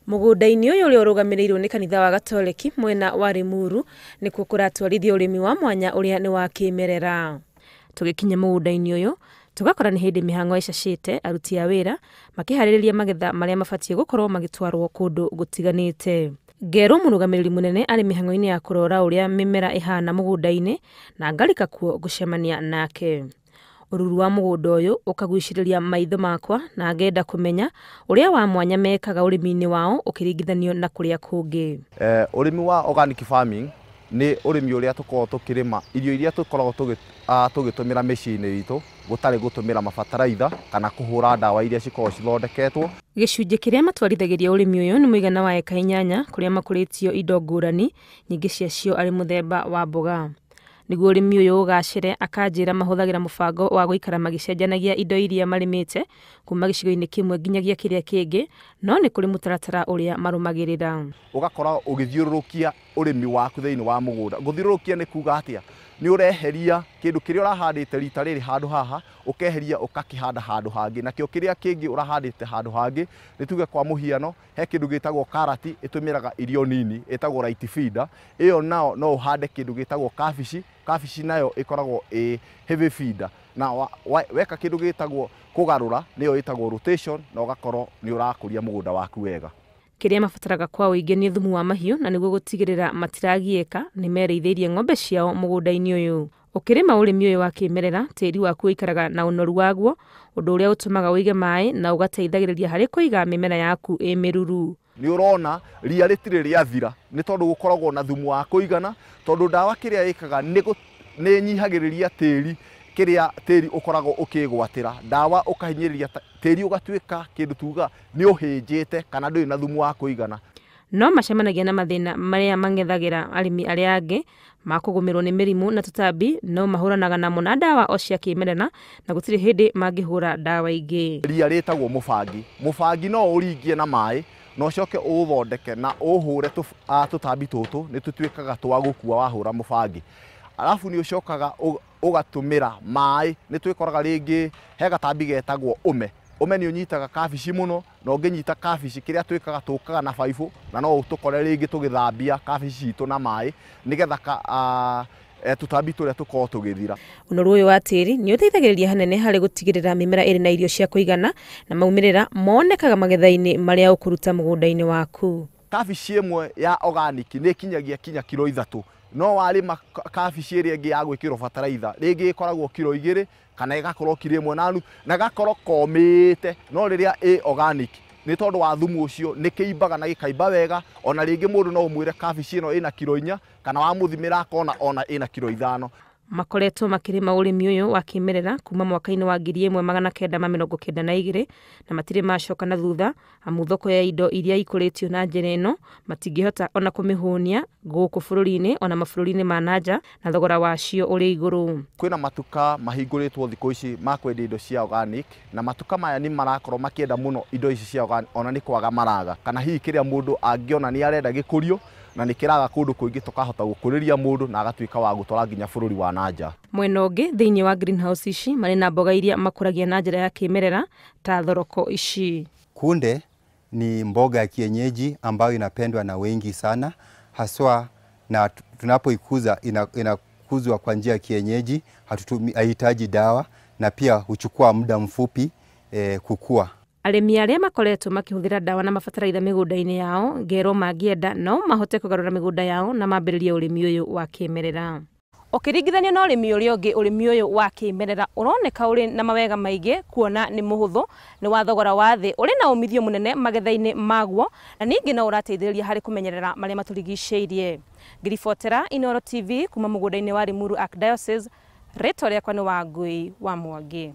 Mũgũnda-inĩ ũyũ ũrĩa ũrũgamĩrĩirwo nĩ kanitha wa Gatoreki mwena wa Limuru nĩkuo kũratwarithio ũrĩmi wa mwanya ũrĩa nĩ wa kĩmerera. Tũgĩkinya mũgũnda-inĩ ũyũ tũgakora nĩ hĩndĩ mĩhang'o ĩcacĩte aruti a wĩra makĩharĩrĩria magetha marĩa mabatiĩ gũkorwo magĩtwarwo kũndũ gũtiganĩte. Ngerwo mũrũgamĩrĩri mũnene arĩ mĩhang'o-inĩ ya kũrora ũrĩa mĩmera ĩhana mũgũnda-inĩ na ngarika kuo gũcemania nake. Ũruru wa mũgũnda ũyũ ũkagucĩrĩria maitho makwa na ngenda kũmenya ũrĩa wa mwanya mekaga ũrĩmi-inĩ wao ũkĩringithanio na kũrĩa kũngĩ. Ũrĩmi wa organic farming nĩ ũrĩmi ũrĩa tũkoragwo tũkĩrĩma irio iria tũkoragwo tũgĩtũmĩra mĩciĩ-inĩ itũ gũtarĩ gũtũmĩra mabataraitha kana kũhũra ndawa iria cikoragwo cithondeketwo. Gĩcunjĩ kĩrĩa matwarithagĩria ũrĩmi ũyũ nĩ mũigana wa eka 8 kũrĩa makũrĩtio indo ngũrani nyingĩ ciacio arĩ mũthemba wa mboga. Nĩguo ũrĩmi ũyũ ũgacĩre akanjĩra mahũthagĩra mũbango wa gũikara magĩcenjanagia indo iria marĩmĩte kuma gĩcigo-inĩ kĩmwe nginyagia kĩrĩa kĩngĩ, no nĩ kũrĩ mũtaratara ũrĩa marũmagĩrĩra. Ũgakora ũgĩthiũrũrũkia ũrĩmi waku thĩinĩ wa mũgũnda. Gũthiũrũrũkia nĩ kuga atĩa? Nĩ ũreheria kĩndũ kĩrĩa ũrahandĩte rita rĩrĩ handũ haha, ũkeheria ũgakĩhanda handũ hangĩ, nakĩo kĩrĩa kĩngĩ ũrahandĩte handũ hangĩ, nĩ tuge kwa mũhiano he kĩndũ gĩtagwo karati ĩtũmĩraga irio nini ĩtagwo light feeder, ĩyo nao no ũhande kĩndũ gĩtagwo kabici, kabici nayo ĩkoragwo ĩ heavy feeder, na weka kĩndũ gĩtagwo kũgarũra nĩyo ĩtagwo rotation, na ũgakorwo nĩ ũrakũria mũgũnda waku wega. Kĩrĩa mabataraga kwa ũingĩ nĩ thumu wa mahiũ na nĩguo gũtigĩrĩra matiragiĩka nĩ merĩithĩirie ng'ombe ciao mũgũnda-inĩ ũyũ. Ũkĩrĩma ũrĩmi ũyũ wa kĩmerera tĩri waku ũikaraga na ũnoru waguo, ũndũ ũrĩa ũtũmaga ũige maĩ na ũgateithagĩrĩria harĩ kũiga mĩmera yaku ĩ mĩruru. Nĩ ũrona ria rĩtirĩ rĩathira nĩ tondũ gũkoragwo na thumu wa kũigana, tondũ ndawa kĩrĩa ĩkaga nĩ ĩnyihagĩrĩria tĩri kĩrĩa tĩri ũkoragwo ũkĩgwatĩra. Ndawa ũkahinyĩrĩria tĩri ũgatuĩka kĩndũ tuga nĩ ũhĩnjĩte kana ndũrĩ na thumu wa kũigana. No macemanagia na mathĩna marĩa mang'ethagĩra arĩmi arĩa angĩ ma kũgũmĩrwo nĩ mĩrimũ na tũtambi, no mahũranaga namo na ndawa o cia kĩmerera na gũtirĩ hĩndĩ mangĩhũra ndawa ingĩ. Ria rĩtagwo mũbangi. Mũbangi no ũringie na maĩ na ũcoke ũũthondeke na ũhũre tũtambi tũtũ nĩ tũtuĩkaga twa gũkua wahũra mũbangi. Alafu nĩ ũcokaga ũgatũmĩra maĩ, nĩ twĩkoraga rĩngĩ he gatambi getagwo ũme. Ũme nĩ ũnyitaga kabici mũno, na ũngĩnyita kabici kĩrĩa twĩkaga tũkaga na baibũ, na no tũkore rĩngĩ tũgĩthambia kabici citũ na maĩ nĩgetha tũtambi tũrĩa tũkorwo tũgĩthira. Ũnoru ũyũ wa tĩri nĩ ũteithagĩrĩria hanene harĩ gũtigĩrĩra mĩmera ĩrĩ na irio cia kũigana na maumĩrĩra monekaga magetha-inĩ marĩa ũkũruta mũgũnda-inĩ waku. Kabici ĩmwe ya organic nĩ ĩkinyagia kinya kiro 3, no warĩma kabici ĩrĩa ĩngĩ ya gwĩkĩrwo bataraitha rĩngĩ ĩkoragwo kiro 2 kana ĩgakorwo kiro 1 na nuthu na gakorwo komĩte, no rĩrĩa ĩ organic nĩ tondũ wa thumu ũcio nĩ kĩimbaga na gĩkaimba wega. Ona rĩngĩ mũndũ no ũmwĩre kabici ĩno ĩna kiro 4 kana wamũthimĩra akona ona ĩna kiro 5. Makoretwo makĩrĩma ũrĩmi ũyũ wa kĩmerera kuma mwaka-inĩ wa 1992 na matirĩ macoka na thutha, amu thoko ya indo iria ikũrĩtio na njĩra ĩno matingĩhota ona kũmĩhũnia gũkũ bũrũri-inĩ ona mabũrũri-inĩ ma nanja, na thogora wacio ũrĩ igũrũ. Kwĩna matuka mahingũrĩtwo thikũ ici ma kwendia indo cia organic, na matuka maya nĩ marakorwo makĩenda mũno indo ici cia organic, ona nĩ kwaga maraga, kana hihi kĩrĩa mũndũ angĩona nĩ arenda gĩkũrio na nĩ kĩraga kũndũ kũingĩ tũkahota gũkũrĩria mũndũ na agatuĩka wa gũtwara nginya bũrũri wa nanja. Mwena ũngĩ thĩinĩ wa greenhouse ici marĩ na mboga iria makũragia na njĩra ya kĩmerera ta thoroko ici. Kunde ni mboga ya kienyeji ambayo inapendwa na wengi sana, haswa na tunapoikuza inakuzwa kwa njia ya kienyeji, haihitaji dawa na pia huchukua muda mfupi kukua. Arĩmi arĩa makoretwo makĩhũthĩra ndawa na mabataraitha mĩgũnda-inĩ yao ngero mangĩenda no mahote kũgarũra mĩgũnda yao na mambĩrĩrie ũrĩmi ũyũ wa kĩmerera. Ũkĩringithanio na ũrĩmi ũrĩa ũngĩ, ũrĩmi ũyũ wa kĩmerera ũroneka ũrĩ na mawega maingĩ, kuona nĩ mũhũthũ, nĩ wa thogora wa thĩ, ũrĩ na umithio mũnene magetha-inĩ maguo, na ningĩ no ũrateithĩrĩria harĩ kũmenyerera marĩa matũrigicĩirie. Ngĩribotera Inooro TV kuma mũgũnda-inĩ wa Limuru Archdiocese, rĩtwa rĩakwa nĩ Wangui wa Mwangi.